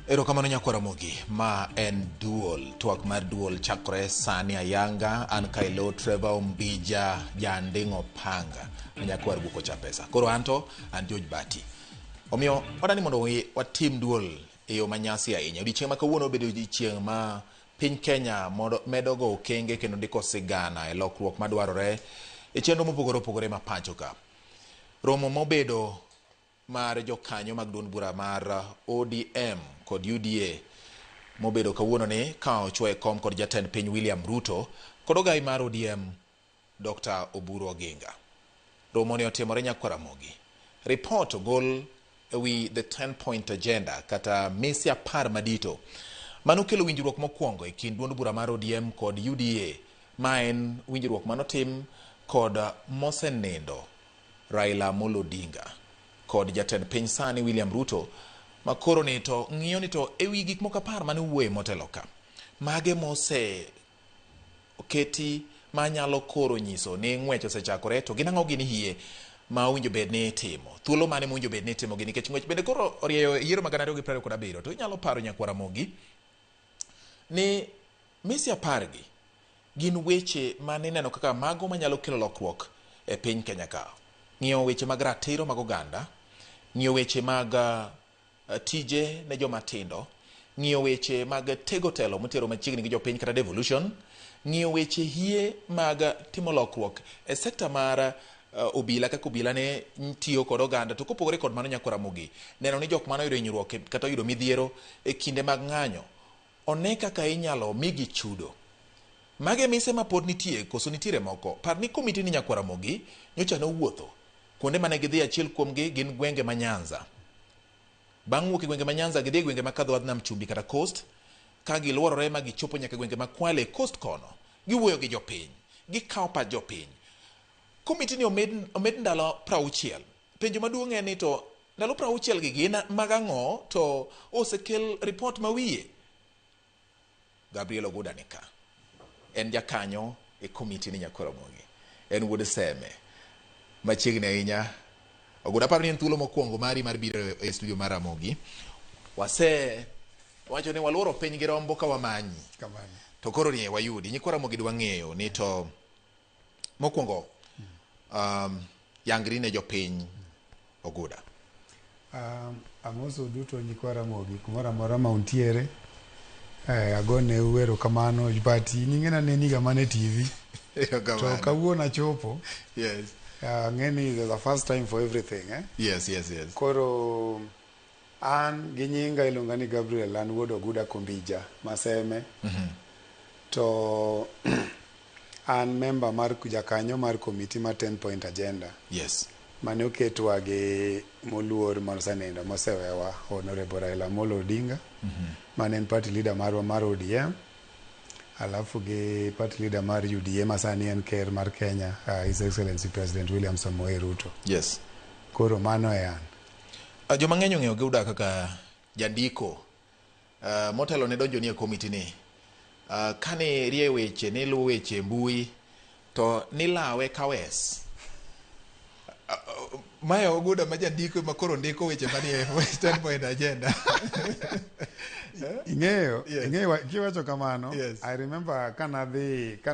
Erokamano nyakwar Ramogi, ma en duol, twak mar duol chakore sani ayanga, an Kailo Trevor Ombija, janding'o panga, nyakwar buko cha pesa. Koro anto, an George Bati. Omiyo, wadani mondo watim duol e yo manyasi ahinya. Odiechieng' ma kawuono obedo odiechieng' ma piny Kenya mondo medo go okenge kendo ndiko sigana e lokruok madwarore e chenro mopogore opogore ma pacho ka. Romo mobedo mar jokanyo mag duond bura mar ODM kod UDA mobedo kawuono ni ka ochwo e kom kod jatend piny William Ruto kod ogai mar ODM Dr. Oburu Oginga. Romo ni otimore nyakwar Ramogi. Report ogol ewi the 10 point agenda kata mise 10 madito mano kelo winjruok mokwongo e kind duond bura mar ODM kod UDA ma en winjruok manotim kod mosenindo Raila Amolo Odinga kod jatend piny sani William Ruto ma koro ni to ng'iyo ni to ewi gik moko 10 mane owuoye motelo ka mage mose oketi manyalo koro nyiso ni ng'wech osechakore to gin ang'o gini hie ma owinjo bed ni itimo thuolo mane mowinjo bed ni itimo gi nikech ng'wech bende koro orieyo e yiero mag 2027 to inyalo paro nyakwar Ramogi ni mise 10 gi gin weche mane ineno kaka mago manyalo kelo lokruok e piny Kenya ka. Ng'iyo weche mag ratiro mag oganda, ng'iyo weche mag tije ne joma tindo, ng'iyo weche mag tego telo motero machiegni gi jopiny kata devolution, ng'iyo weche hie mag timo lokruok e sekta mar obila kaka obila ne tiyo kod oganda to kopogore kod mano nyakwar Ramogi neno ni jok mane oyudo hinyruok kata oyudo midhiero e kinde mag ng'anyo one kaka inyalo migi chudo. Mage mise ma pod nitie koso nitiere moko. Par ni komiti ni nyakwar Ramogi nyocha nowuotho kuonde mane gidhi achiel kuomgi gin gwenge ma Nyanza. Bang' wuok e gwenge ma Nyanza gidhi e gwenge ma kadho wadh Nam Chumbi kata Coast ka giluorore ma gichopo nyaka gwenge ma Kwale Coast kono. Giwuoyo gi jopiny. Gikawo pach jopiny. Komiti ni omed ndalo 60. Penjo maduong' en ni to ndalo 60 gi gin mag ang'o to osekel report ma wiye? Gabriel Oguda ni ka. En jakanyo e komiti ni nyakwar Ramogi. En wuod Seme. Machiegni ahinya. Oguda aparo ni en thuolo mokwongo mari mar biro e studio mar Ramogi. Wase wacho ni waluoro piny gi rombo ka wamanyi. Kamano. To koro ni wayudi. Nyikwa Ramogi dwa ng'eyo ni to mokwongo yangri ne jopiny Oguda. Amoso duto nyikwa Ramogi kumoro amora ma untiere. Agone u erokamano but nyingena neniga mana e TV. To kawuono achopo. Yes. Ang'e ni there's a first time for everything, eh? Yes. Koro an gi nyinga iluonga ni Gabriel, an wuod Oguda Kombija Maseme. To an member mar jakanyo mar komiti mar 10 point agenda. Yes. Mane oketwa gi moluor mosenindo mosewewa Honorable Raila Amolo Odinga. Mane en party leader marwa mar ODM. Alafu gi party leader mar UDA ma sani en ker mar Kenya, His Excellency President William Samoei Ruto. Yes. Koro mano e an. Joma ng'eny ong'eyo Oguda kaka jandiko. Motelo ne donjo ni e komiti ni. Kane rie weche, ne luwo weche mbui, to nilawe kawes. Mae Oguda ma jandiko ma koro ndiko weche manie 10 point agenda. Ing'eyo, Yes. ing'eyo kiwacho kamano, Yes. I remember kana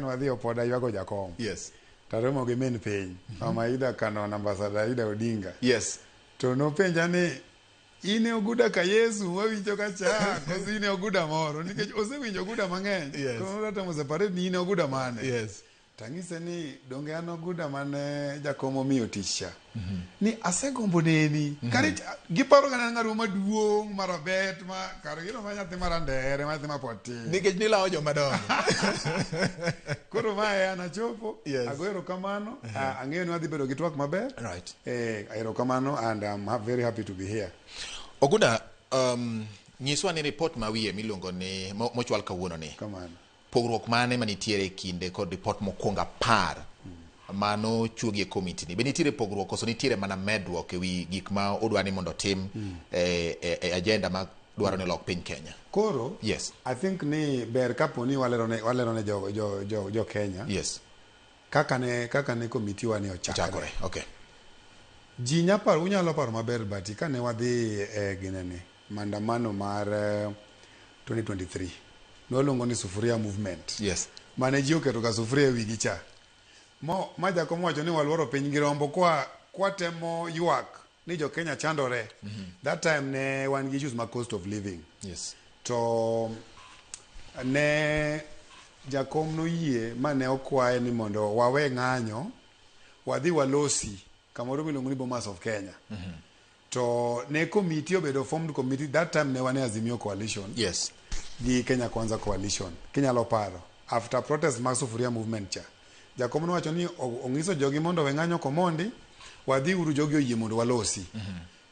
wadhi Opoda ywago jakom. Yes. Taromo gi min piny, Mama Ida Kanon, Ambassador Ida Odinga. Yes. To nopenja ni in e Oguda ka Yesu wawinjo ka cha, koso in e Oguda moro, nikech osewinjo Oguda mang'eny. Yes. Koro notemo separate ni in e Oguda mane. Yes. Tang'ise ni donge an Oguda mane jakom omiyo tich cha. Ni asegombo neni. Kare giparo ga ni an ng'at maduong' marabet ma kare gino ma nyathi marandere ma nyathi ma pod tin. Nikech nilawo joma dongo. Koro mae an achopo. Yes. Ago erokamano. Ang'eyo ni wadhi bedo gi twak maber. Right. Erokamano and I'm very happy to be here. Oguda, nyiswa ni report ma wiye miluongo ni mochwal kawuono ni. Kamano. Pogruok mane manitiere e kinde kod report mokwongo 10 mano chuogi e komiti ni? Be nitiere pogruok koso nitiere mana medruok ewi gik ma odwa ni mondo otim e agenda ma dwaro ni olok piny Kenya? Koro, Yes. I think ni ber kapo ni walero ne jo Kenya. Yes. Kaka ne komiti wa ni ochakore. Ochakore. Okay. Ji nya paro, unyalo paro maber bati kane wadhi e ginene. maandamano mar 2023 nwaluongo ni sufuria movement. Yes. Mane ji oketo ga sufuria e wigi cha. Mo, ma jakom wacho ni waluoro piny gi rombo kwa temo ywak ni jo Kenya chandore. That time ne wan gi issues mag cost of living. Yes. To ne jakom noyie ma ne okwaye ni mondo wawe ng'anyo, wadhi walosi kamoro miluongo ni Bomas of Kenya. To ne committee obedo formed committee, that time ne wan e Azimio coalition. Yes. Gi Kenya Kwanza coalition. Kinyalo paro. After protest mag Sufuria movement cha. Jakom nowacho ni ong'iso jogi mondo we ng'anyo komondi, wadhi uru jogi oyie mondo walosi.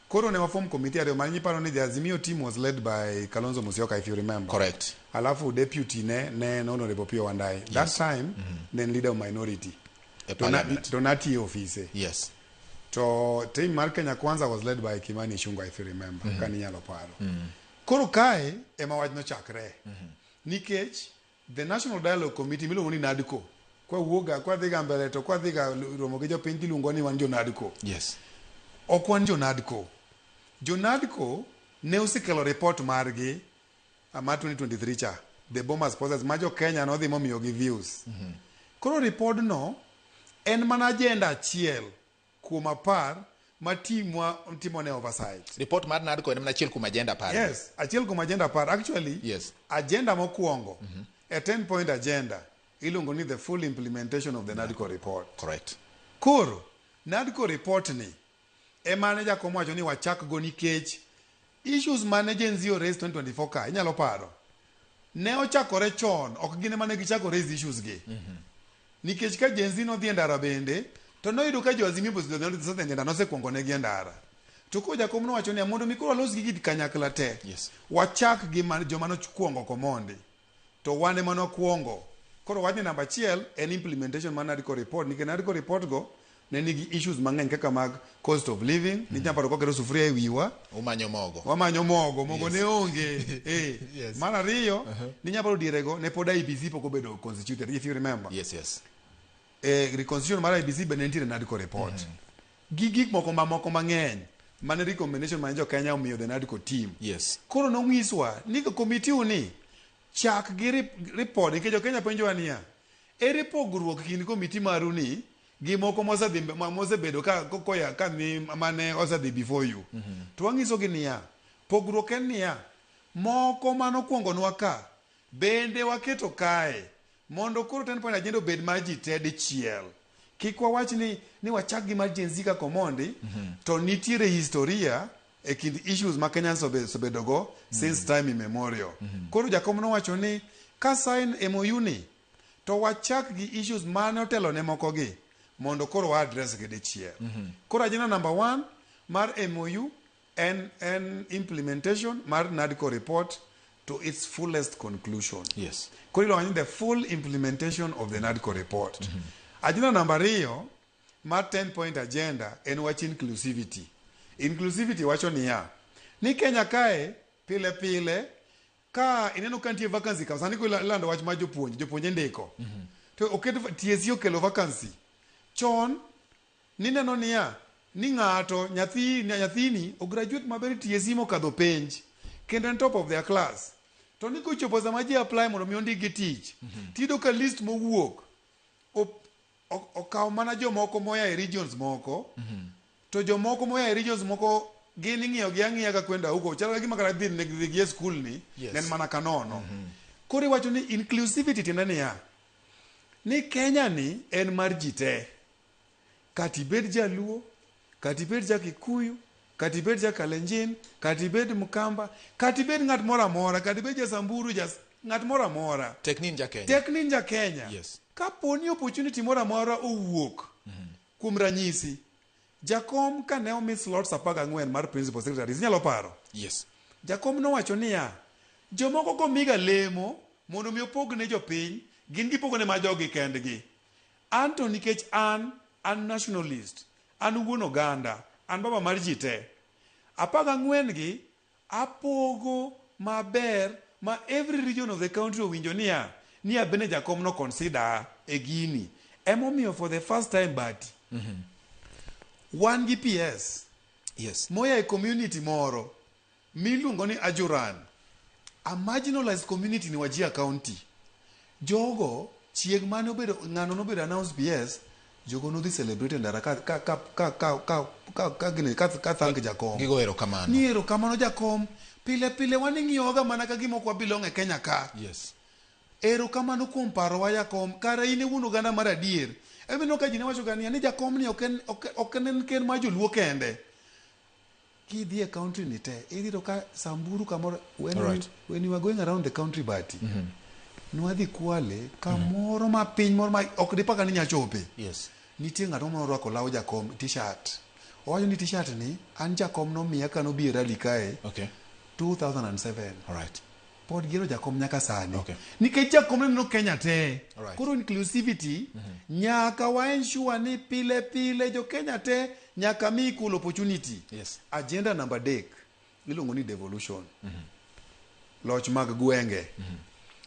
Koro ne waform committee ariyo mane iparo ni the Azimio team was led by Kalonzo Musyoka, if you remember. Correct. Alafu deputy ne en Honorable Opiyo Wandayi. That time, then leader of minority. E parliament. To natiyo e ofise. Yes. To team mar Kenya Kwanza was led by Kimani Ichung'wah, if you remember. Ka ninyalo paro. Koro kae ema wach nochakre. Nikech the National Dialogue Committee miluongo ni NADCO. Kwa wuoga, kwa dhiga mbele to kwa dhiga romo gi jopiny tiluongo ni wan jo NADCO. Yes. Ok wan jo NADCO. Jo NADCO ne osekelo report margi mar 2023 cha, the Bomas process ma jo Kenya nodhi momiyogi views. Koro report no en mana agenda achiel kuom 10 ma timwa timo ne oversight. Report mar NADCO en mana achiel kuom agenda 10. Yes, achiel kuom agenda 10. Actually, Yes. agenda mokwongo, a 10 point agenda, iluongo ni the full implementation of the NADCO report. Correct. Koro, NADCO report ni, ema ne jakom wacho ni wachak go nikech issues mane Gen Z raise 2024 ka, inyalo paro. Ne ochakore chon, ok gin ema ne gichako raise issues gi. Nikech ka Gen Z nodhi e ndara bende, to noyudo ka jo Azimio osedhi e ndara, nosekwongo negi e ndara. To koro jakom nowacho niya, mondo mi koro walos gigi kanyakla te, Yes. wachak gi joma nokwongo komondi. To wan ema nokwongo. Koro wach ni namba achiel en implementation mar NADCO report, nikech NADCO report go ne nigi issues mang'eny kaka mag cost of living, ni nyaparo koketo sufuria e wiwa, Umanyo mogo. wamanyo mogo, mogo ne onge. Yes. Mar ariyo, ni nyaparo dierego ne pod IEBC pok obedo constituted, if you remember. Yes, yes. Reconstitution mar IEBC bende nitiere NADCO report. Gi gik moko mamoko mang'eny mane recommendation mane jo Kenya omiyo the NADCO team. Yes. Koro nong'iswa ni committee uni chak gi report nikech jo Kenya penjowa niya, ere pogruok kind committee maru ni gi moko mosedhi mosebedo ka koya ka ni mane osedhi before you. To wang'isogi niya, pogruok en niya, moko manokwongonwa ka bende waketo kae mondo koro 10 point agenda obed mar ji te dichiel. Kik wawach ni wachak gi mar Gen Z kaka Omondi, to nitiere historia e kind issues ma Kenyans osebedogo since time immemorial. Koro jakom nowacho ni ka sign MOU ni to wachak gi issues mane otelo ne moko gi mondo koro wa address gi dichiel. Koro agenda number 1 mar MOU en implementation mar NADCO report to its fullest conclusion. Yes. Koro iluongo ni the full implementation of the NADCO report. Agenda namba 2 mar 10 point agenda en wach inclusivity. Inclusivity wacho niya, ni Kenya kae pile pile ka ineno ka nitie vacancy ka sani ilando wach mar jopuonj, jopuonje ndiko. To oket TSC okelo vacancy. Chon nineno niya, ni ng'ato nyathini o graduate maber TSC mokadho penj kendo en top of their class. To ni kochopo sama ji apply mondo mi ondikgi tich, tiyudo ka list mowuok okawo mana jomoko moya e regions moko, to jomoko moya e regions moko gin ing'iyo gi ang'iya ka kwenda huko, chalo ka gima kata dhi negi gi e school ni, Yes. ne en mana kanono. Koro iwacho ni inclusivity tiende niya, ni Kenya ni en mar ji te. Kata ibed Jaluo, kata ibed ja Kikuyu, kata ibed ja Kalenjin, kata ibed Mkamba, kata ibed ng'at moro amora, kata ibed ja Samburu, ng'at moro amora. Tek ni in ja Kenya. Tek ni in ja Kenya. Yes. Kapo ni opportunity moro amora owuok, kuom ranyisi, jakom ka ne omi slots 14 mar principal secretaries, inyalo paro? Yes. Jakom nowacho niya, jomoko komiga lemo mondo mi opogne jopiny, gin gipogone ma jogi kendgi. An to nikech an nationalist, an wuon oganda, an baba mar ji te. 14 gi apogo maber ma every region of the country owinjo niya, ni abende jakom no consider e gini. Emomiyo for the first time Bati, wan gi PS Yes. moya e community moro. Miluongo ni Ajuran, a marginalized community ni Wajir County. Jogo chieng' mane obedo ng'ano nobedo announced PS, jogo nodhi celebrate e ndara ka ka ka ka ka ka ka ka gini ka ka thank jakom. Gigo erokamano. Ni erokamano jakom. Pile pile wan ing'iyowaga mana ka gima ok wa belong e Kenya ka. Yes. Erokamano kuom parowa jakom. Kara in e wuon oganda mar adier. Ema ka ji ne wacho ga niya ni jakom ni ok en ok en ker mar joluo kende. Kidhi e country ni te, idhi yudo ka Samburu kamoro when, Alright. when you were going around the country bati. Nwadhi Kwale kamoro ma piny moro ma ok dipaka ni nyachope. Yes. Nitie ng'ato moro orwako law jakom t-shirt. Owacho ni t-shirt ni an jakom nomiya ka nobi e rally kae Okay. 2007. All right. Pod gihero jakom nyaka sani. Okay. Nikech jakom neno Kenya te. Alright. Koro inclusivity nyaka wa ensure ni pile pile jo Kenya te nyaka mi equal opportunity. Yes. Agenda namba adek iluongo ni devolution. Loch mag gwenge.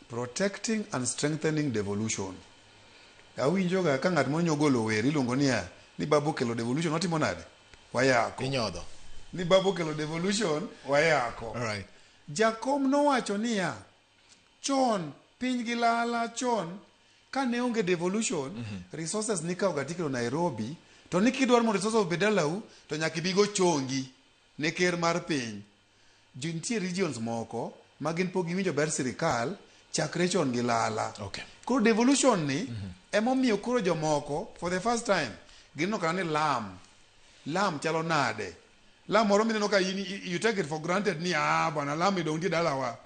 Protecting and strengthening devolution. Awinjo ga ka ng'at moro golo wer iluongo niya ni babu okelo devolution watimo nade? Wayako. Inyodho. Ni babu okelo devolution wayako. All right. Jakom nowacho niya, chon piny gi lala chon kane onge devolution resources nikawo ga tikelo Nairobi to ni kidwaro mondo resources obed dalau to nyaka ibigo chongi ne ker mar piny. Jo nitie regions moko ma gin pok giwinjo ber sirikal chakre chon gi lala. Okay. Koro devolution ni emomiyo koro jomoko for the first time gineno kana ni lam lam chalo nade lam moro mineno ka in you take it for granted ni ah bwana lam idong nitie dalawa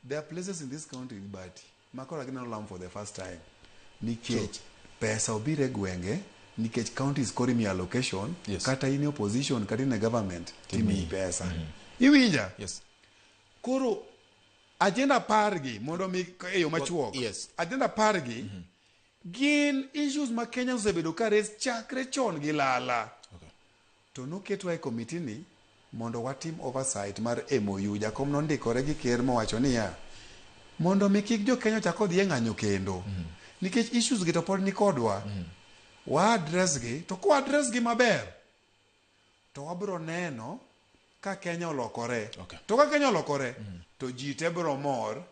there are places in this country but ma koro gineno lam for the first time nikech pesa obiro e gwenge nikech counties koro imiyo allocation Yes. kata in e opposition kata in e government timiyi pesa iwinja Yes. koro agenda apar gi mondo mi e yo machuok Yes. agenda apar gi gin issues ma Kenya osebedo ka raise chakre chon gi lala Okay. to noketwa e committee ni mondo watim oversight mar MOU jakom nondikore gi ker mowacho niya mondo mi kik jo Kenya ochak odhi e ng'anyo kendo nikech issues gi to pod ni kodwa wa address gi to kwa address gi maber to wabiro neno ka Kenya olokore Okay. to ka Kenya olokore to ji te biro mor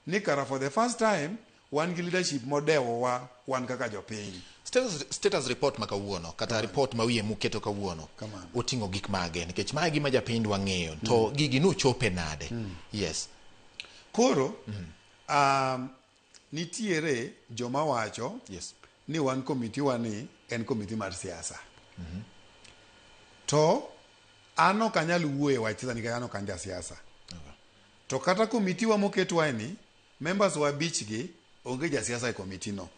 ni kara for the first time wan gi leadership modewowa wan kaka jopiny Status report ma kawuono kata report ma wiye muketo kawuono Kamano. oting'o gik mage nikech mae gima japiny dwa ng'eyo to gigi nuchope nade yes koro nitiere joma wacho yes ni wan komiti wa ni en komiti mar siasa to an ok anyal wuoyo e wach siasa nikech an ok an jasiasa okay. to kata komiti wa moketwa ni members wa abich gi onge jasiasa e komiti no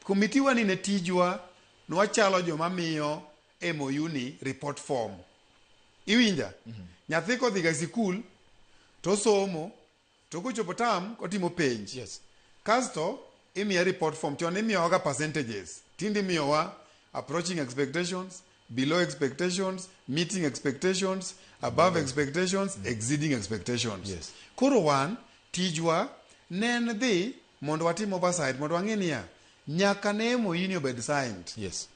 komiti wa ni ne tijwa nwachalo joma miyo MOU ni report form iwinja nyathi kodhi ga sikul to somo to kochopo term otimo penj yes kasto imiye report form chon imiyowaga percentages tinde imiyowa approaching expectations below expectations meeting expectations above expectations exceeding expectations Yes. koro wan tijwa ne en dhi mondo watim oversight mondo wang'e niya nyaka ne MOU ni obed signed yes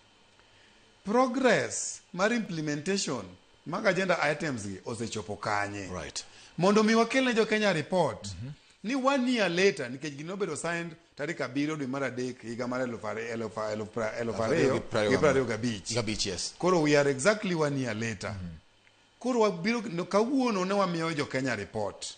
progress mar implementation mag agenda items gi osechopo kanye right mondo mi wakel ne jo Kenya report ni one year later nikech gino nobedo signed tarik 7 dwe mar adek higa mar 2025 gabich yes koro we are exactly one year later koro wabiro no, kawuono ne wamiyo jo Kenya report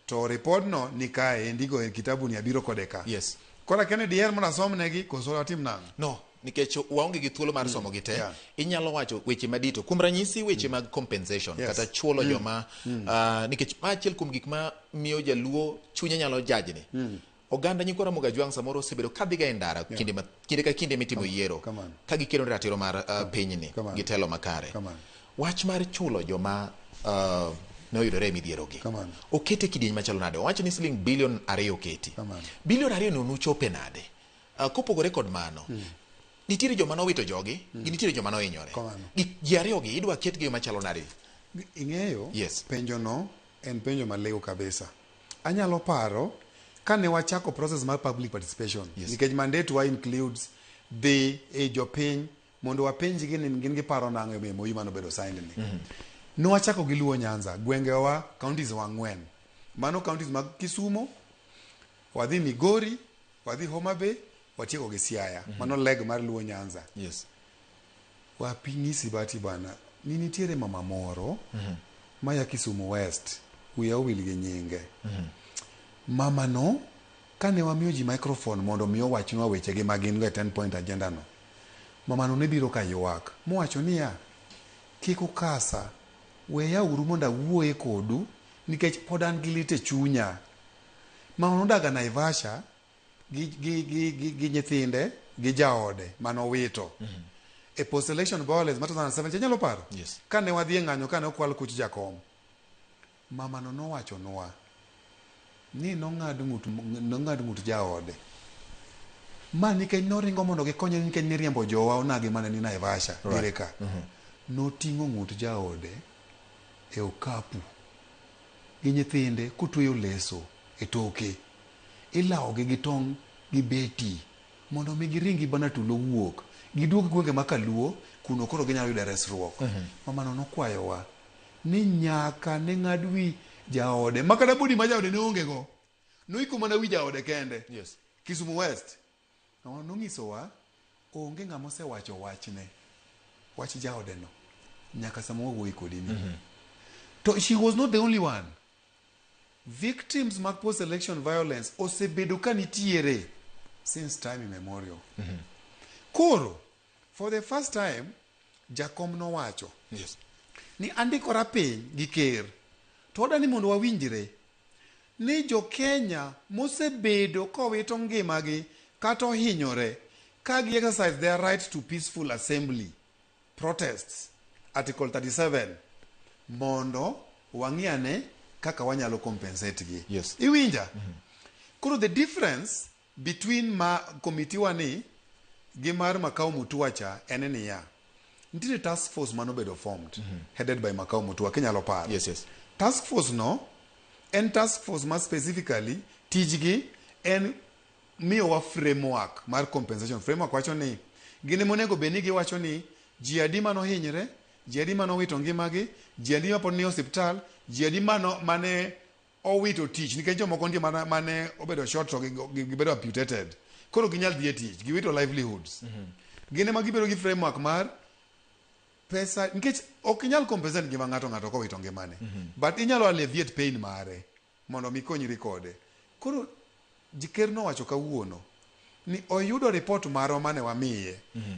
to report no ni kae endigo e kitabu ni abiro kode ka yes koro akia ni diher mondo asomnegi koso watim nang'o no nikech waonge gi thuolo mar somo gi te Yeah. inyalo wacho weche madito kuom ranyisi weche mag compensation Yes. kata chulo joma nikech ma achiel kuom gik ma miyo jaluo chunye nyalo jajni oganda nyikwa Ramogi Ajwang' samoro osebedo kadhiga e ndara kinde, kinde ka kinde mitimo yiero Kamano. ka gikedo ne ratiro mar pinyni Kamano. gi telo makare Kamano. wach mar chulo joma ne oyudore e midhierogi Kamano. okete kidieny machalo nade owacho ni siling bilion 2 oketi Kamano. bilion 2 no nuchope nade kopogore kod mano nitiere joma nowito jogi gi nitiere joma nohinyore Kamano. Ji ariyo gi idwa ketgi e machalo nade Ing'eyo Yes. penjo no en penjo maliw kabisa anyalo paro kane wachako process mar public participation Yes. nikech mandate wa includes dhi e jopiny mondo wapenjgi ni gin giparo nang'o e MOU manobedo signed ni. Nwachako gi Luo Nyanza, gwengewa, counties wa ang'wen. Mano counties mag Kisumo, wadhi Migori, wadhi Homa Bay, watieko gi Siaya. Mano leg mar Luo Nyanza. Waping'isi bati bana, ni nitiere mama moro maya Kisumu West, wiya owil gi nyinge. Mama no, kane wamiyo ji microphone mondo mi owachnwa wechegi ma gin go e 10 point agenda no, mama no ne biro ka ywak, mowacho niya, kik ukasa, weya uru mondo awuoye kodu nikech pod an gi lit e chunya. Mama nodaga Naivasha gi nyithinde gi jaode manowito. E post election violence ma 2007 inyalo paro? Yes. Kane wadhi e ng'anyo kane okwal kuch jakom. Mama no nowachonwa ni nong'ad ng'ut jaode. Ma nikech noringo mondo gikonye nikech niriembo jowa onagi mane ni Naivasha dire ka. Noting'o ng'ut jaode e okapu gi nyithinde kotweyo leso e toke. Ilawogi gi tong' gi beti mondo mi giringi bana tulo wuok. Giduog gwenge ma kaluo kuno koro ginyalo yudo resruok. Mamano nokwayowa ni nyaka ne ng'ad wi jaode ma kata body ma jaode ne onge go. Noiko mana wi jaode kende. Kisumu West. Mamano nonyisowa onge ng'ama osewacho wachne. Wach jaode no. Nyaka sama wawuoyo kodi ni. To she was not the only one. Victims mag post-election violence osebedo ka nitiere since time immemorial. Koro, for the first time, jakom nowacho ni andikora piny gi ker to odwa ni mondo wawinjre ni jo Kenya mosebedo kowito ngimagi kata ohinyore ka gi exercise their right to peaceful assembly protests article 37 mondo wang'i ane kaka wanyalo compensate gi. Iwinja? Koro the difference between ma committee wa ni gi mar Makau Mutua cha en niya, nitiere task force manobedo formed headed by Makau Mutua kinyalo paro. Yes. Task force no en task force ma specifically tijgi en miyowa framework mar compensation. Framework wacho ni gin ema onego bed ni giwacho ni ji adi manohinyre, ji adi manowito ngimagi, ji adi mapod ni osiptal, ji adi mane owito tich nikech jomoko nitie mane obedo short to gibedo amputated. Koro ginyal dhi e tich, giwito livelihoods. Gin ema gibedo gi framework mar pesa nikech ok inyal compensate ngima ng'ato kowito ngimane. But inyalo alleviate pain mare mondo mi konyri kode. Koro ker nowacho kawuono ni oyudo report marwa mane wamiye.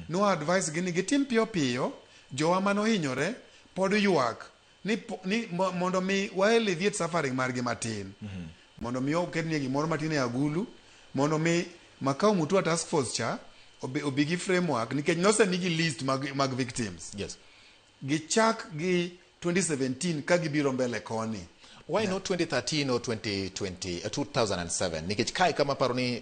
No advice gi ni gitim piyo piyo jowa manohinyore pod ywak ni mondo mi wa alleviate suffering margi matin. Mondo mi oketnie gimoro matin e agulu mondo mi Makau Mutua task force cha obi gi framework nikech nosemigi list mag victims. Gichak gi 2017 ka gibiro mbele koni. Why not 2013 or 2020, 2007? Nikech kae kama paro ni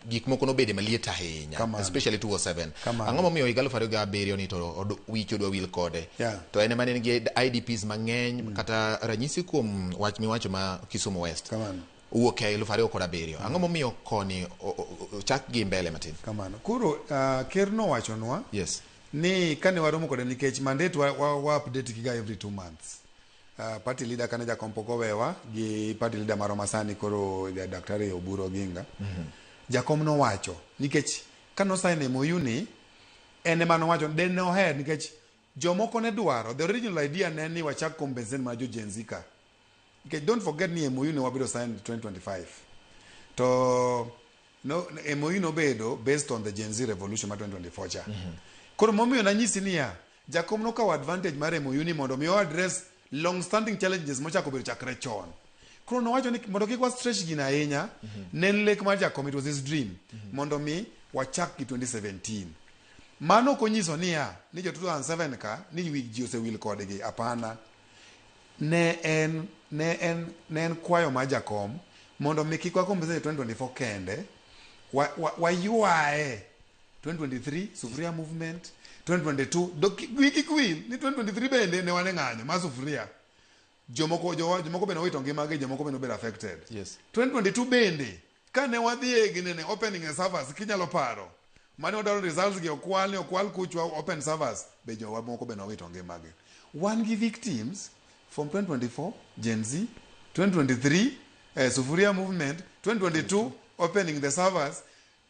gik moko nobede maliet ahinya, especially 2007. Ang'o momiyo higa 2007 ni to wich odwa wil kode? To en ema ne en gi IDPs mang'eny kata ranyisi kuom wach miwacho ma Kisumu West. Owuok e 2007. Ang'o momiyo koni ochak gi mbele matin? Kamano. Koro ker nowachonwa ni kane waromo kode nikech mandate wa update giga every 2 months. Party leader kane jakom pok owewa gi party leader marwa masani koro Daktari Oburu Oginga. Jakom nowacho nikech kano sign MOU ni en ema nowacho de ne oher nikech jomoko ne dwaro the original idea ne ni wachak compensate mana jo Gen Z ka. Nikech don't forget ni MOU ne wabedo signed 2025. To no, MOU nobedo based on the Gen Z revolution ma 2024 cha. Koro momiyo nanyisi niya, jakom nokawo advantage mar MOU ni mondo mi o address long standing challenges mochako bedo chakre chon. Koro nowacho ni mondo kik wa stretch gino ahinya, ne en lek mar jakom, it was his dream, mondo mi wachak gi 2017. Mano ok onyiso niya, ni jo 2007 ka, ni wi ji osewil kodgi, hapana. Ne en kwayo mar jakom mondo mi kik wa compensate 2024 kende, waywae 2023 Sufuria movement, 2022 wi kik wil ni 2023 bende ne wan e ng'anyo mar Sufuria. Jomoko bende owito ngimagi, jomoko bende obedo affected. 2022 bende kane wadhi e ginene opening a servers kinyalo paro. Mane wadwaro results gi okwal ni okwal kuchwa open servers be jowa moko be nowito ngimagi. Wan gi victims from 2024 Gen Z, 2023 Sufuria movement, 2022 opening the servers,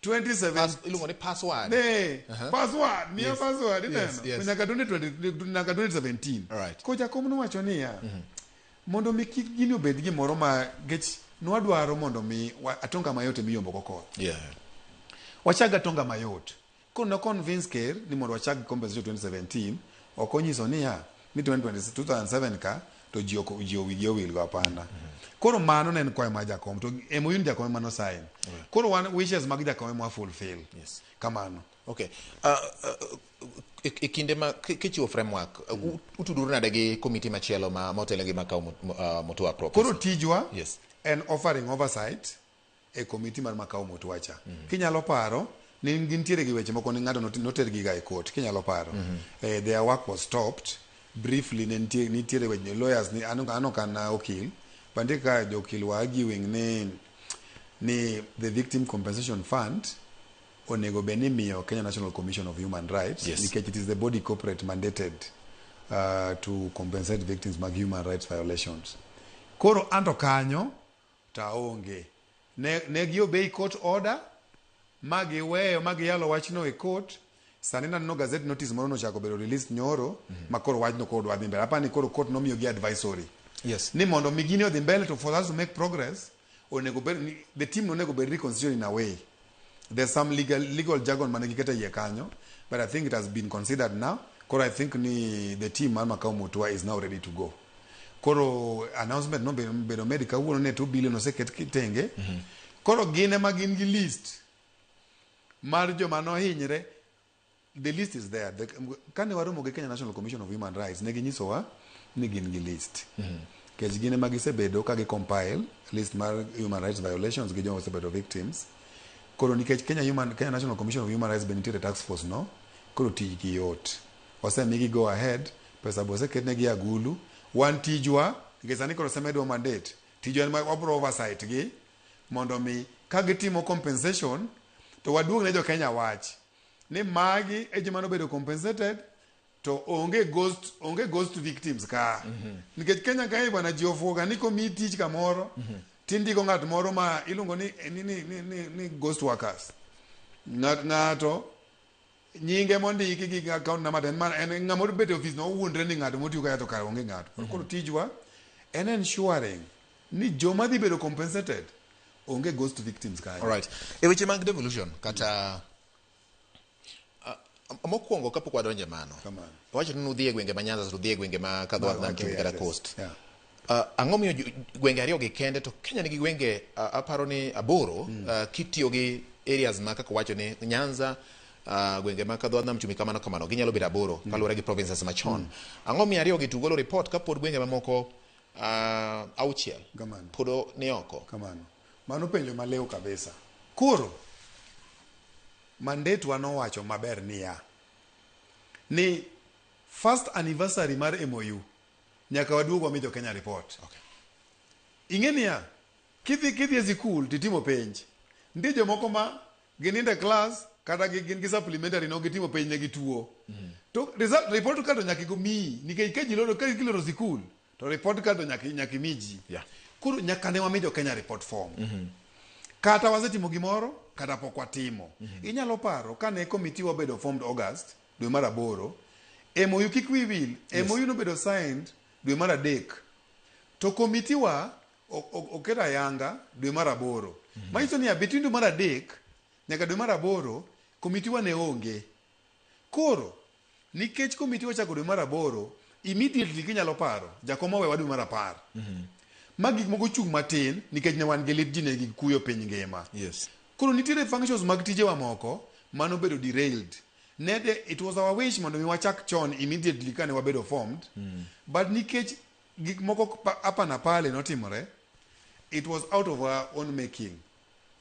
27 Iluongo ni password. Ne, password, miya password ineno. Yes. Nyaka 2020 nyaka 2017. Alright. Ko jakom nowacho niya, mondo mi kik gini obed gimoro ma gech nwadwaro mondo mi atonga mayot emiyombo go koth. Wachag atonga mayot. Koro no convince ker ni mondo wachag compensation 2017, ok onyiso niya ni 2020 2007 ka to ji ok ji wigi owil go hapana. Koro mano ne en kwayo mar jakom to MOU ni jakom ema no sign. Koro wan wishes mag jakom ema wa fulfill. Kamano. Okay. E kinde ma kichiwo framework, utuduru nade gi komiti machielo ma motelo gi Makau Mutua Property? Koro tijwa en offering oversight e komiti mar Makau Mutua cha. Kinyalo paro ni gintiere gi weche moko ni ng'ato noter giga e court kinyalo paro. Their work was stopped briefly ne nitie nitiere weche lawyers ni an ok an okil but nitie kaka jokil were arguing ni the victim compensation fund onego bed ni imiyo Kenya National Commission of Human Rights nikech it is the body corporate mandated to compensate victims mag human rights violations. Koro anto kanyo to aonge. Ne gi obey court order ma giweyo ma giyalo wachno e court. Sani naneno gazette notice moro nochako bedo released nyoro ma koro wachno koro dwa dhi mbele. Apani koro court nomiyo gi advisory. Ni mondo mi gini odhi mbele to for us to make progress onego bed ni the team onego bed reconstituted in a way. There's some legal jargon mane giketo iye kanyo, but I think it has been considered now. Koro I think ni the team mar Makau Mutua is now ready to go. Koro announcement no bedo made kawuono ne 2 billion oseket tenge. Koro gin ema gin gi list mar joma nohinyre. The list is there. Kane waromo gi Kenya National Commission of Human Rights, ne ginyisowa ni gin gi list. Nikech gin ema gisebedo ka gi compile list mar human rights violations gi joma osebedo victims. Koro nikech Kenya National Commission of Human Rights be nitiere task force no, koro tijgi yot. Osemigi go ahead, pesa be oseketnegi e agulu. Wan tijwa, nikech sani koro osemedwa mandate, tijwa en ma wabro oversight gi mondo mi ka gitimo compensation to waduog ne jo Kenya wach ni magi e joma nobedo compensated to onge ghost victims ka. Nikech Kenya kae bwana ji ofuoga ni komiyi tich kamoro tindiko ng'at moro ma iluongo ni ghost workers. Ng'ato nyinge mondiki gi account number to en mana en ng'ama obet e ofis no owuondre ni ng'ato motiyo kae to kare onge ng'ato. Koro tijwa en ensuring ni joma dhi bedo compensated onge ghost victims kanyo. Alright. E weche mag devolution kata mokwongo kapok wadonjo e mano. Kamano. Wacho ni nudhi e gwenge ma Nyanza to udhi e gwenge ma Kadhwath Nam Chumbi kata Coast. Yeah. Ang'o miyo gwenge ariyo gi kende to Kenya nigi gwenge aparo ni 8 kitiyo gi areas ma kaka wacho ni Nyanza, gwenge ma Kadhwath Nam Chumbi kamano kamano ginyalo bedo 8 kaluwore gi provinces machon. Ang'o miyo ariyo gi to golo report kapod gwenge mamoko 6 Kamano. pod ni oko? Kamano. Mano penjo maliw kabisa. Koro mandate wa nowacho maber niya ni first anniversary mar MOU nyaka waduog wami jo Kenya report. Ing'e niya kidhi e sikul titimo penj nitie jomoko ma ginindo e class kata gin gi supplementary no gitimo penj ne gituo to result report card to nyaka miyi nikech ka ji loro ka giloro sikul to report card to nyaka imi ji. Koro nyaka ne wami jo Kenya report form. Kata wasetimo gimoro kata pok watimo. Inyalo paro kane committee wabedo formed August dwe mar 8 MOU kik wi wil MOU nobedo signed dwe mar 3 to committee wa oketo ayanga dwe mar 8. Manyiso niya between dwe mar 3 nyaka dwe mar 8 committee wa ne onge. Koro nikech committee ochako dwe mar 8 immediately kinyalo paro jakom owewa dwe mar 10. Ma gik moko chung' matin nikech ne wan gi lit ji ne gi kuyo piny ngima. Koro nitiere functions mag tijewa moko manobedo derailed. Nede it was our wish mondo mi wachak chon immediately kane wabedo formed. But nikech gik moko hapa na pale notimore, it was out of our own making.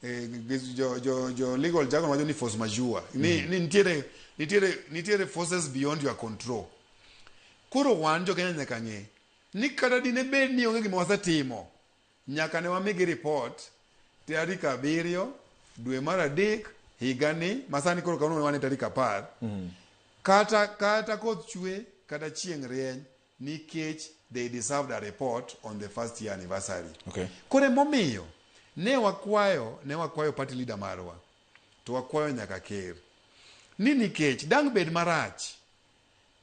Jo legal jargon wacho ni force majeure. Ni nitiere forces beyond your control. Koro wan jo Kenya nyaka ng'e ni kata dine bed ni onge gima wasetimo, nyaka ne wamigi report tarik 7 dwe mar 3 Higani masani koro kawuono wan e tarik 10. Kata koth chwe kata chieng' rieny, nikech they deserved a report on the first year anniversary. Koro emomiyo ne wakwayo party leader marwa to wakwayo nyaka ker ni nikech dang' bed marach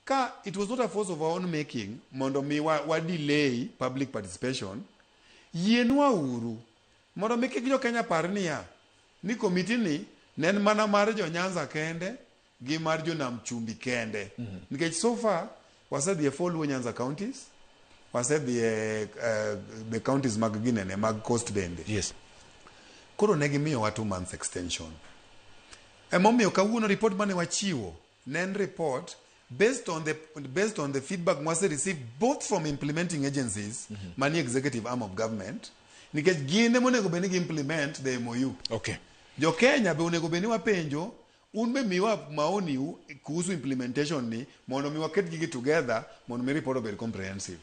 ka it was not a force of our own making mondo mi wa delay public participation. Yienwa uru mondo mi kik jo Kenya par niya ni komiti ni ne en mana mar jo Nyanza kende gi mar jo Nam Chumbi kende, nikech so far wasedhi e four Luo Nyanza counties, wasedhi e the counties mag ginene mag coast bende. Koro ne gimiyowa 2 months extension. Emomiyo kawuono report mane wachiwo ne en report based on the feedback mwase receive both from implementing agencies manie executive arm of government, nikech gin ema onego bed ni gi implement the MOU. Jo Kenya be onego bed ni wapenjo, un be miwa maoni u kuhusu implementation ni mondo mi waket gigi together mondo mi report obed comprehensive.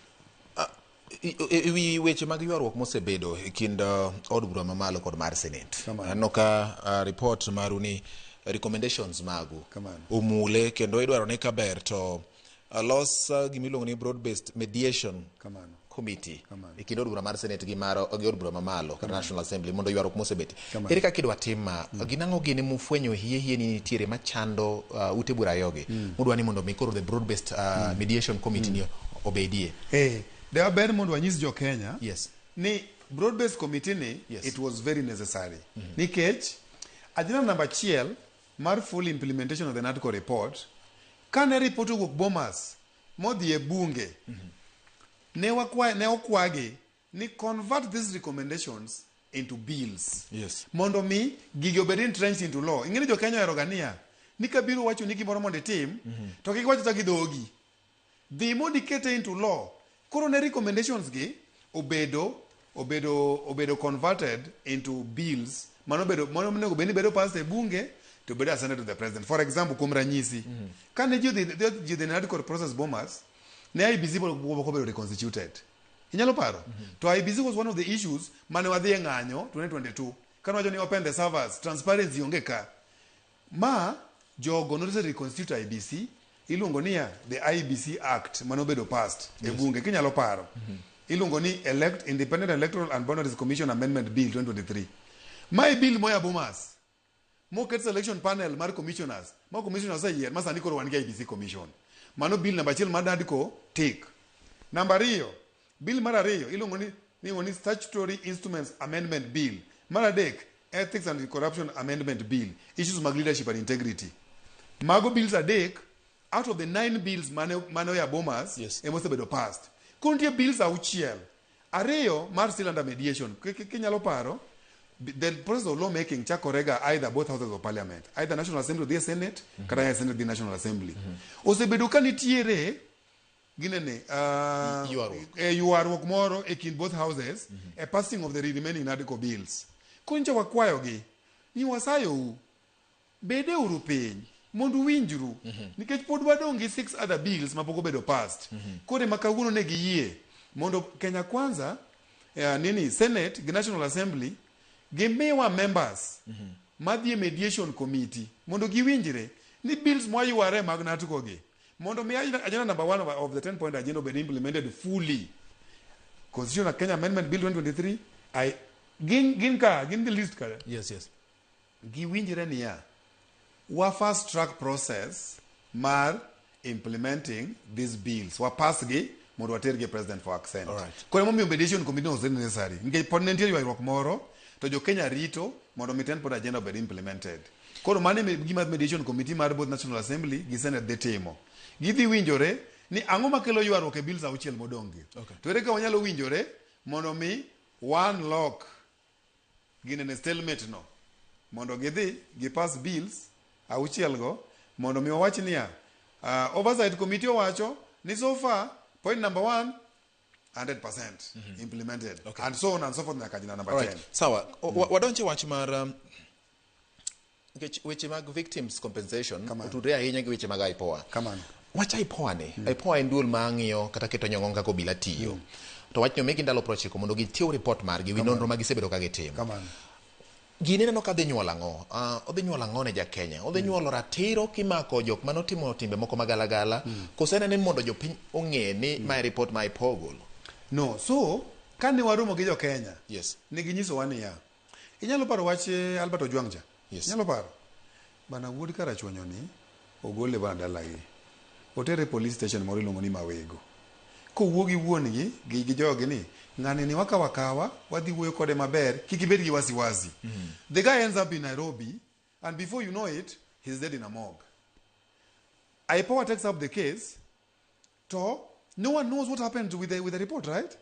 E wi weche mag ywaruok mosebedo e kind od bura mamalo kod mar senate, Kamano. aneno ka report maru ni recommendations magu Kamano. omule kendo idwaro ni kaber to los gimiluongo ni broad based mediation Kamano. committee Kamano. e kind od bura mar senate gi mar gi od bura mamalo kata National Assembly mondo ywaruok mosebet. Kamano. Ere kaka idwa tim ma? Gin ang'o gini mufwenyo hie hie ni nitiere machando ute bura ariyogi mudwa ni mondo mi koro the broad based mediation committee ni obedie? De ber mondo wanyis jo Kenya ni broad based committee ni it was very necessary, nikech agenda namba 1 mar full implementation of the NADCO report, kane report owuok Bomas modhi e bunge, ne okwagi ni convert these recommendations into bills mondo mi gigi obed entrenched into law. Ing'e ni jo Kenya ohero ga niya ni kabiro wacho ni gimoro mondo itim, to kik iwach gi dhogi, dhi mondo ikete into law. Koro ne recommendations gi obedo converted into bills mano onego bed ni bedo passed e bunge to bedo assented to the president. For example, kuom ranyisi, kane ji odhi NADCO process Bomas, ne IEBC pok obedo reconstituted, inyalo paro. To IEBC was one of the issues mane wadhi e ng'anyo 2022 kane wacho ni open the servers, transparency onge ka. Ma jogo nose reconstitute IEBC, iluongo niya the IEBC Act manobedo passed e bunge, kinyalo paro, iluongo ni Independent Electoral and Boundaries Commission Amendment Bill 2023. Mae bill moya Bomas moket selection panel mar commissioners, ma commissioners oseyier, ma sani koro wan gi IEBC commission. Mano bill namba 1 mar NADCO tik. Namba 2, bill mar 2 iluongo ni Statutory Instruments Amendment Bill. Mar 3, Ethics and Corruption Amendment Bill, issues mag leadership and integrity. Mago bills adek out of the nine bills mane oya Bomas ema osebedo passed. Koro nitie bills auchiel, ariyo mar still under mediation. Kinyalo paro, the process of lawmaking chakore ga either both houses of parliament, either National Assembly dhi e Senate, kata e Senate dhi National Assembly. Osebedo ka nitiere ginene Ywaruok. E ywaruok moro e kind both houses e passing of the remaining NADCO bills. Koro nyocha wakwayogi ni wasayou, bede uru piny mondo uwinjru, nikech pod wadong' gi six other bills mapok obedo passed. Koro ema kawuono ne giyie mondo Kenya Kwanza, nini, Senate gi National Assembly gimiwa members madhi e mediation committee mondo giwinjre ni bills mwayware mag NADCO gi mondo mi agenda number 1 of the 10 point agenda obed implemented fully. Constitution of Kenya Amendment Bill 2023, I, gin ka gin the list ka. Giwinjre niya wa fast track process mar implementing these bills, wa pass gi mondo water gi president for assent. Koro emomiyo mediation committee was necessary, nikech pod ne nitie ywaruok moro to jo Kenya rito mondo mi 10 point agenda obed implemented. Koro mano e gima mediation committee mar both National Assembly gi Senate dhi timo. Gidhi winjore ni ang'o makelo ywaruok e bills auchiel modong' gi, to ere kaka wanyalo winjore mondo mi one lock ginene stalemate no mondo gidhi gipass bills auchiel go, mondo mi wawach niya oversight committee owacho ni so far point number 1 100% implemented, and so on and so forth nyaka agenda number 10. Sawa. Wadonje wach mar nikech weche mag victims compensation Kamano. otudre ahinya gi weche mag IPOA. Kamano. Wach IPOA ni, IPOA en duol ma ng'iyo kata keto nyong'ong kaka obila tiyo. To wachni omigi ndalo 90 mondo gichiw report margi wi nonro ma gisebedo ka gitimo. Kamano. Gini ineno ka dhi nyuolo ang'o? Odhi nyuolo ang'o ne ja Kenya? Odhi nyuolo ratiro kimako jok manotimo timbe moko magalagala, koso en ni mondo jopiny ong'e ni mae report ma IPOA ogolo? No, so kane waromo gi jo Kenya, Yes. ne ginyisowa niya, inyalo paro wach Albert Ojwang cha? Yes. Inyalo paro? Bana wuod Karachuonyo ni ogole bana dalagi. Otere e police station moro iluongo ni Mawego. Kowuo gi wuon gi gi jogi ni ng'ani ni wakawa akawa wadhi wuoyo kode maber kik ibed gi wasiwasi. The guy ends up in Nairobi and before you know it he's dead in a morgue. IPOA takes up the case to no one knows what happened with the report, right?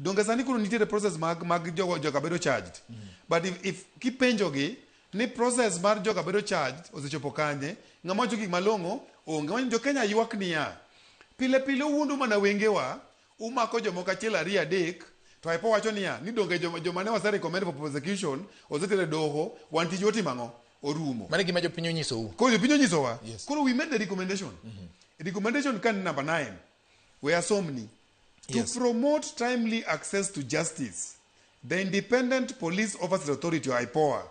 Donge sani koro nitiere process mag jogo joka bedo charged. But if kipenjogi ni process mar joka bedo charged osechopo kanye, ng'ama wacho gik malong'o onge. Manyo jo Kenya ywak niya, pile pile uwuondo mana wengewa, umako jomoko achiel ariyo adek, to IPOA wacho niya, ni donge joma ne wase recommend for prosecution osetere doho, wan tijwa otimo ang'o? Orumo. Mano e gima jopiny onyisou. Koro jopiny onyisowa. Yes. Koro we made the recommendation. Recommendation kan number 9. We asomni. To promote timely access to justice, the Independent Police Oversight Authority, or IPOA,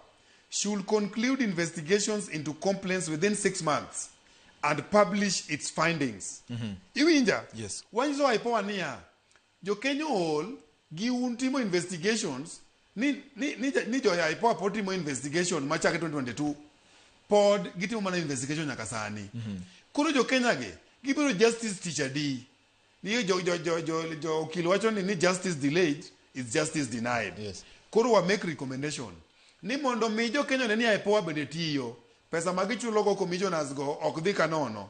should conclude investigations into complaints within 6 months and publish its findings. Iwinja? Yes. Wanyiso IPOA niya, jo-Kenya ool gi un timo investigations ni jo IPOA pod timo investigation machake 2022 pod gitimo mana investigation nyaka sani. Koro jo Kenya gi gibiro justice tich adi? Ni jo okil wacho ni justice delayed is justice denied. Koro wa make recommendation ni mondo mi jo Kenya one ni IPOA bende tiyo, pesa ma gichulo go commissioners go ok dhi kanono.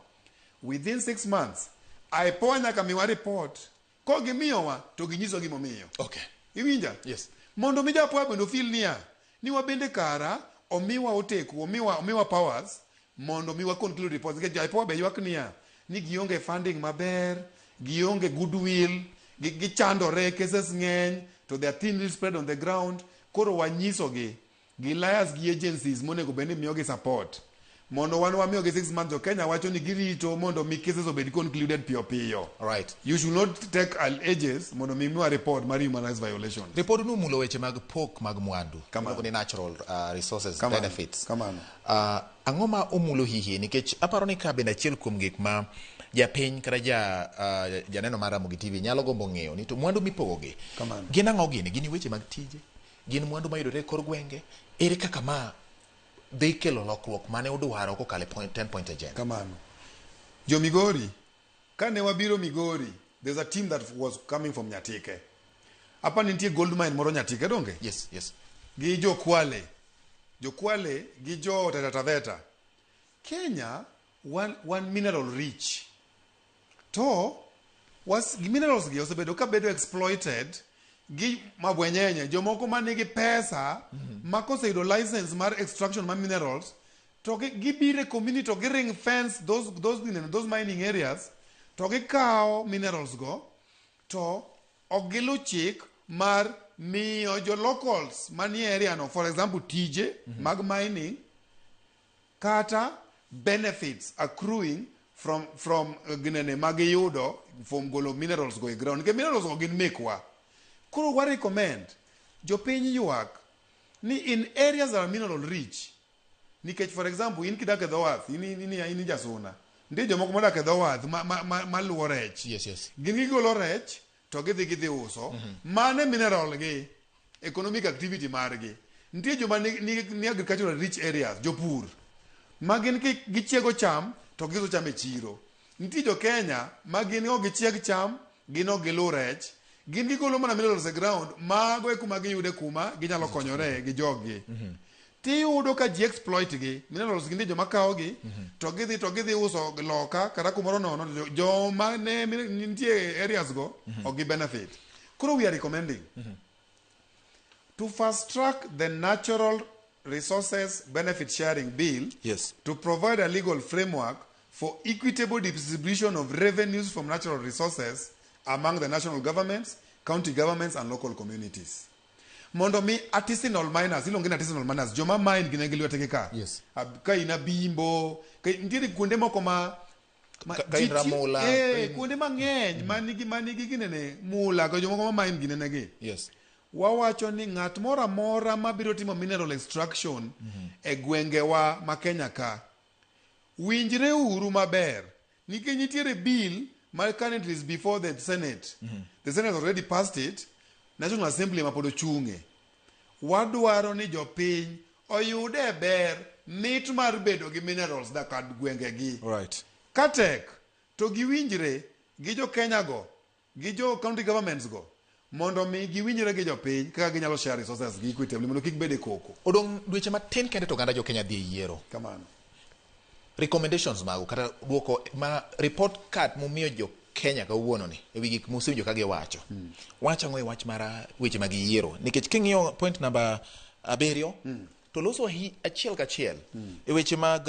Within 6 months, IPOA nyaka miwa report. Kogimiyowa to ginyiso gimomiyo. Iwinja? Yes. Mondo mi jo IPOA bende ofeel niya, ni wabende kara omiwa oteku, omiwa powers mondo mi wa conclude reports. Nikech jo IPOA be ywak niya, ni gionge funding maber, gionge goodwill, gichandore, cases ng'eny, to they are thinly spread on the ground. Koro wanyisogi, gi liaise gi agencies monego bed ni miyogi support. Mondo wan wamiyogi 6 months, jo Kenya wacho ni girito mondo mi cases obed concluded piyo piyo. You should not take al ages mondo mi miwa report mar human rights violations. Report no omulo weche mag pok mag mwandu. Kamano. Iluongo ni natural resources Kamano. benefits. Kamano. Ang'o ma omulo hihie nikech aparo ni ka bende achiel kuom gik ma japiny kata janeno mar Ramogi TV nyalo gombo ng'eyo ni to mwandu mipogogi Kamano. gin ang'o gini? Gin weche mag tije? Gin mwandu mayudore e kor gwenge? Ere kaka ma dhi kelo lokruok mane udwaro kokalo e 10 point agenda? Kamano. Jo Migori, kane wabiro Migori, there's a team that was coming from Nyatike. Apa nitie gold mine moro Nyatike donge? Yes. Gi jo Kwale. Jo Kwale gi jo Taita Taveta. Kenya wan mineral rich. To was minerals gi osebedo ka bedo exploited gi mabwenyenye jomoko manigi pesa ma koseyudo license mar extraction mar minerals to gibiro e community to gi ring fence those mining areas to gikawo minerals go to ok gilu chik mar miyo jo locals manie area no, for example, tije mag mining kata benefits accruing from ginene magiyudo from golo minerals go e ground, nikech minerals go gin mekwa. Koro wa recommend jopiny ywak ni in areas that are mineral rich, nikech for example in kidak e dho wath, in jasuna, nitie jomoko modak e dho wath ma luwo rech. Gin gigolo rech to gidhi uso mane mineral gi economic activity margi. Nitie joma ni agricultural rich areas, jopur ma gin gichiego cham to giuso cham e chiro. Nitie jo Kenya ma gin ok gichieg cham, gin ok gilu rech, gin gigolo mana minerals e ground mago e kuma giyude kuma ginyalo konyore gi joggi. Tiyudo ka ji exploit gi minerals gi. Nitie joma kawogi to gidhi uso loka kata kumoro nono to joma ne nitie areas go ok gi benefit. Koro we are recommending to fast track the Natural Resources Benefit Sharing Bill to provide a legal framework for equitable distribution of revenues from natural resources among the national governments, county governments and local communities. Mondo mi artisanal miners, iluongo ni artisanal miners, joma mine gine gi lwetgi ka. Ka in abimbo, ka nitiere kuonde moko ma Ka in Ramula, kuonde mang'eny manigi ginene mula, ka jomoko ma mine ginene gi. Wawacho ni ng'at moro amora mabiro timo mineral extraction e gwengewa ma Kenya ka, winjre uru maber nikech nitiere bill ma currently is before the Senate. The Senate already passed it, National Assembly ma pod ochung'e. Wadwaro ni jopiny oyude ber mit mar bedo gi minerals da kad gwengegi. Katek to giwinjre gi jo Kenya go gi jo county governments go mondo mi giwinjre gi jopiny kaka ginyalo share resources gi equitably mondo kik bed e koko. Odong' dweche matin kende to oganda jo Kenya dhi e yiero. Kamano. Recommendations magu kata duoko ma report card mumiyo jo Kenya kawuono ni ewi gik musewinjo ka giwacho. Wacho ang'o e wach mar weche mag yiero? Nikech king'iyo point number 7 to loso achiel kachiel e weche mag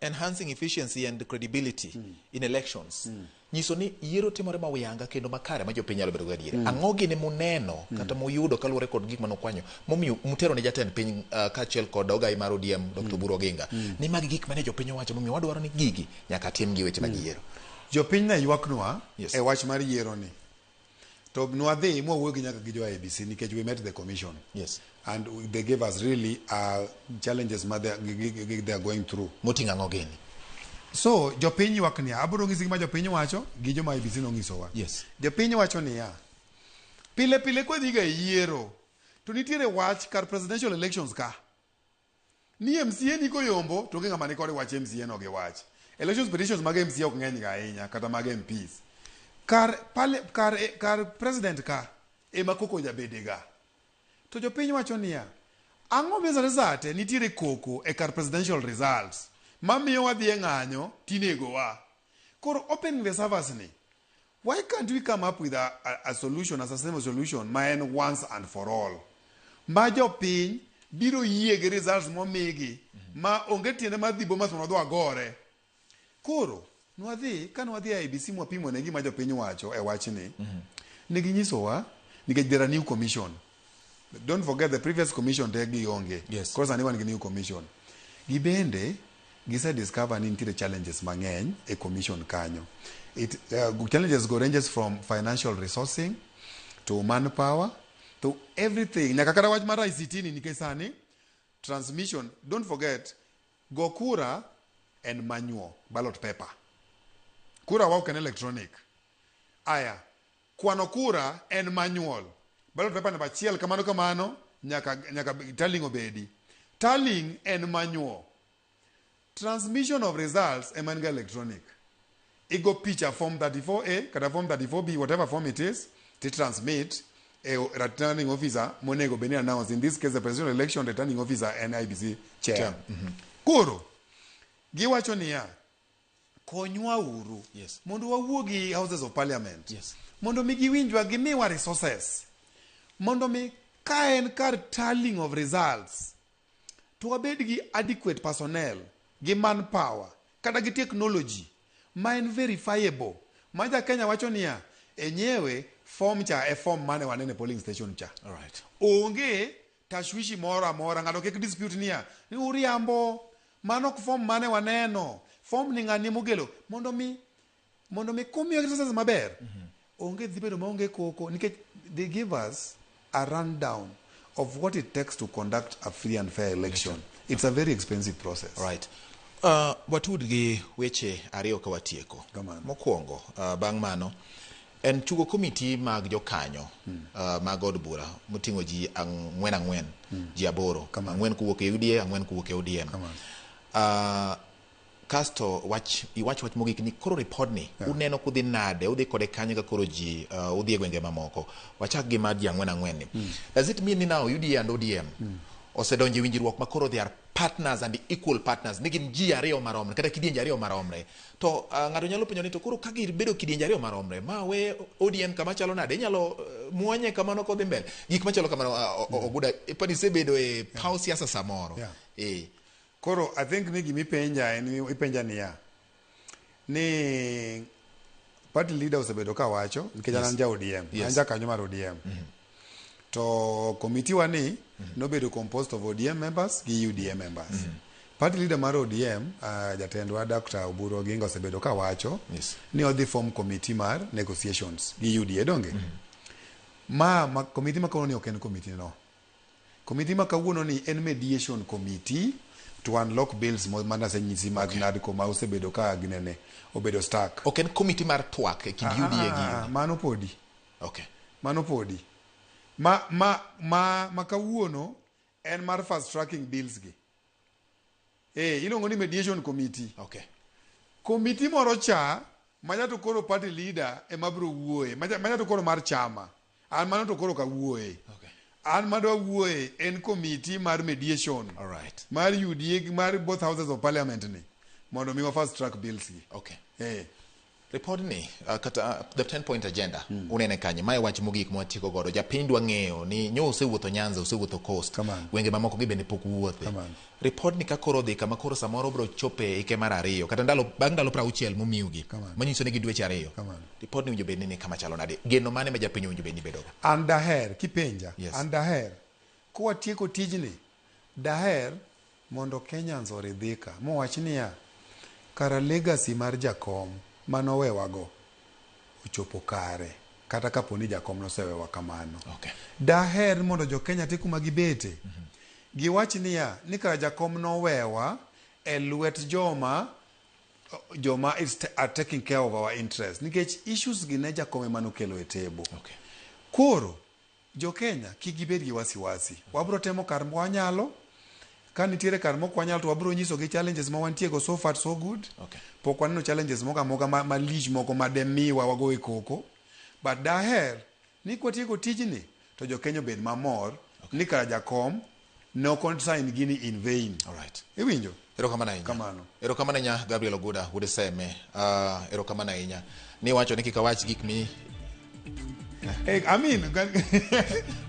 enhancing efficiency and credibility in elections. Nyiso ni yiero timore ma uyanga kendo makare ma jopiny nyalo bedo gadier. Ang'o gini muneno kata muyudo kaluwore kod gik manokwanyo momiyo mutero ne jatend piny kaachiel kod ogai mar ODM Dr. Oburu Oginga ni magi gik mane jopiny owacho momiyo wadwaro ni gigi nyaka tim gi weche mag yiero. Jopiny ne ywaknwa e wach mar yiero ni. To nwadhi mwawuoyo gi nyaka gi jo IEBC nikech we met the commission. And they gave us really challenges ma they are going through. Moting'o ang'o gini? So jopiny ywak niya, abiro nyisi gima jopiny wacho gi joma IEBC nonyisowa. Jopiny wacho niya, pile pile kwadhiga e yiero to nitiere wach kar presidential elections ka. Ni MCA ni koyombo to onge ng'ama nikode wach MCA no gi wach. Elections petitions mag MCA ok ng'eny ga ahinya kata mag MPs. Kar, pale, kar, kar president ka ema koko jabede ga. To jopiny wacho niya, ang'o miyo sate nitiere koko e kar presidential results mamiyo wadhi e ng'anyo tinegowa. Koro opening the servers ni, why can't we come up with a solution, a sustainable solution ma en once and for all? Ma jopiny biro yie gi results momigi ma onge tiende mar dhi Bomas mondo wadhi wagore. Koro nwadhi ka nwadhi e IEBC mwapimo ne gima jopiny wacho e wachni, ne ginyisowa nikech there are new commission. Don't forget the previous commission te gionge. Koro sani wan gi new commission. Gibende gise discover ni nitiere challenges mang'eny e commission kanyo. Challenges go ranges from financial resourcing to manpower to everything. Nyaka kata wach mar ICT ni nikech sani transmission, don't forget, go kura en manual ballot paper. Kura wa ok en electronic. Aya, kwano kura en manual. Ballot paper namba achiel kamano kamano nyaka tallying obedi. Tallying en manual. Transmission of results ema en ga electronic. Igo picha form 34A kata form 34B, whatever form it is, ti transmit e returning officer monego bed ni announce. In this case, the presidential election returning officer en IEBC chair. Chair. Koro, giwacho niya, konywa uru mondo wawuo gi houses of parliament. Mondo mi giwinjwa gimiwa resources. Mondo mi ka en kar tallying of results, to wabed gi adequate personnel, gi manpower, kata gi technology ma en verifiable. Ma ja Kenya wacho niya, enyewe form cha e form mane wanene e polling station cha. Onge tashwishi moro amora, ng'ato kik dispute niya, ni uriambo, mano ok form mane waneno, form ni ng'ani mogelo, mondo mi kumiyo resources maber, onge dhi bedo maonge koko, nikech they give us a rundown of what it takes to conduct a free and fair election. It's a very expensive process. Watud gi weche ariyo ka watieko. Kamano. Mokwongo, bang' mano, en tugo komiti mag jokanyo mag od bura moting'o ji ang'wen ang'wen, ji 8, 4 kowuok e UDA, 4 kowuok e ODM. Kamano. Kasto wach iwach wach mogik ni koro report ni uneno kudhi nade, udhi kode kanyo ka koro ji udhi e gwenge mamoko. Wachak gi mar ji 4 4 ni. Does it mean ni now UDA and ODM osedonjo e winjruok ma koro they are partners and equal partners, ni gin ji ariyo maromre kata kidienje ariyo maromre? To ng'ato nyalo penjo ni to koro ka gibedo kidienje ariyo maromre, ma we ODM kama chalo nade, inyalo muonye kamano kodhi mbele, gik machalo kamano. Oguda ipani isebedo e paw siasa samoro. Koro I think ni gimipenja en ipenja niya ni party leader osebedo ka wacho nikech an ja ODM, an jakanyo mar ODM. To committee wa ni nobedo composed of ODM members gi UDA members. Party leader mar ODM, jatendwa Dr. Oburu Oginga osebedo ka wacho ni odhi form committee mar negotiations gi UDA donge. Ma komiti ma kawuono ni ok en komiti no. Komiti ma kawuono ni en mediation committee to unlock bills manasenyisi mag NADCO ma osebedo ka ginene obedo stuck. Ok en komiti mar twak e kind UDA gi Ah, mano podi. Okay. Mano podi. Ma kawuono en mar fast tracking bills gi. Iluongo ni mediation committee. Okay. Komiti moro cha macha to koro party leader ema biro wuoye. Macha to koro mar chama. An mano to koro kawuoye. Okay. An madwa wuoye en komiti mar mediation. All right. Mar UDA mar both houses of parliament ni mondo mi wa fast track bills gi. Okay. Eh. Report ni kata the 10 point agenda unene kanye mae wach mogik mwatieko godo japiny dwa ng'eyo ni nyo osewuotho Nyanza, osewuotho Coast, Kamano. gwenge mamoko gi bende pok wuothe. Kamano. Report ni ka koro dhi kama koro samoro biro chope ike mar ariyo kata ndalo bang' ndalo 60 momiugi Kamano. manyiso ni gi dweche 2. Kamano. Report ni winjo bed ni ni kama chalo nade, geno mane ma japiny owinjo bed ni bedogo? An daher kipenja. Yes. An daher kwatieko tijni, daher mondo Kenyans oridhika mowach niya, kara legacy mar jakom manowewago ochopo kare kata kapo ni jakom nosewewa kamano. Okay. Daher mondo jo Kenya te kuma gibete giwach niya ni kara jakom nowewa e lwet joma are taking care of our interest, nikech issues gi ne jakom ema nokelo e table. Okay. Koro jo Kenya kik gibed gi wasiwasi, wabro temo kar mwanyalo. Ka nitiere kar mok wanyal to wabro nyisogi challenges ma wantie go. So far so good. Okay. Pok waneno challenges moko amoka malich moko mademiwa wago e koko, but daher ni kwatieko tijni to jo Kenya obed mamor ni kara jakom ne ok sign gini in vain. All right. Iwinjo? Erokamano ahinya. Kamano. Erokamano ahinya, Gabriel Oguda wuod Seme. Erokamano ahinya. Niwacho ni kik awach gik mi Hey, I mean,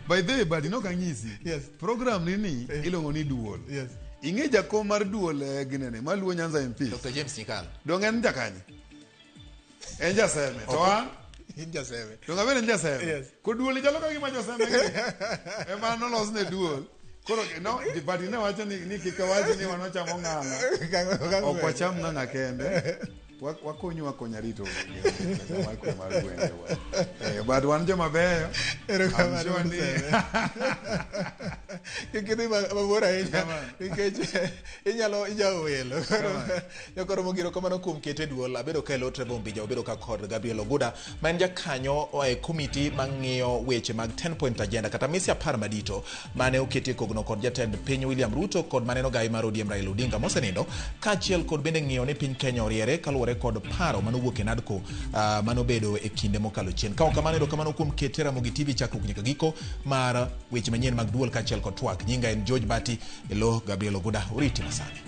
by the way, but inok anyisi. Yes. Program ni iluongo ni Duol. Yes. Ing'e jakom mar duol ginene maluwo Nyanza MP. Dr. James Nyikal. Dong en jakanye? En jaseme. To an? In jaseme. Dong abende en jaseme. Yes. Ko duol chalo ka gima joseme gi. Ema nolos ne duol. Koro no, but ne wacho ni kik awach ni wan wachamo ng'ang'a. Ok wacham ng'ang'a kende. Wakonyu akonya rito mar kwe mar gwenge wa. But wan joma beyo. Erokamano, I'm sure ni Kik idhi mabor ahinya Kamano. nikech inyalo ijawo welo. Jokoro mogiro kamano kuom kete duol abedo ka elo Trevor Ombija, obedo ka kod Gabriel Oguda ma en jakanyo e komiti mang'iyo weche mag 10 point agenda kata mise 10 madito mane oketi e kogno kod jatend piny William Ruto kod maneno gai mar ODM Raila Odinga mosenindo, kaachiel kod bende ng'iyo ni piny Kenya oriere kaluwore kod paro manowuok e NADCO manobedo e kinde mokalo chien. Ka ok kamano, erokamano kuom kete Ramogi TV chakruok nyaka giko mar weche manyien mag duol kaachiel kod twak. Nyinga en George Bati, elo Gabriel Oguda, oriti masani.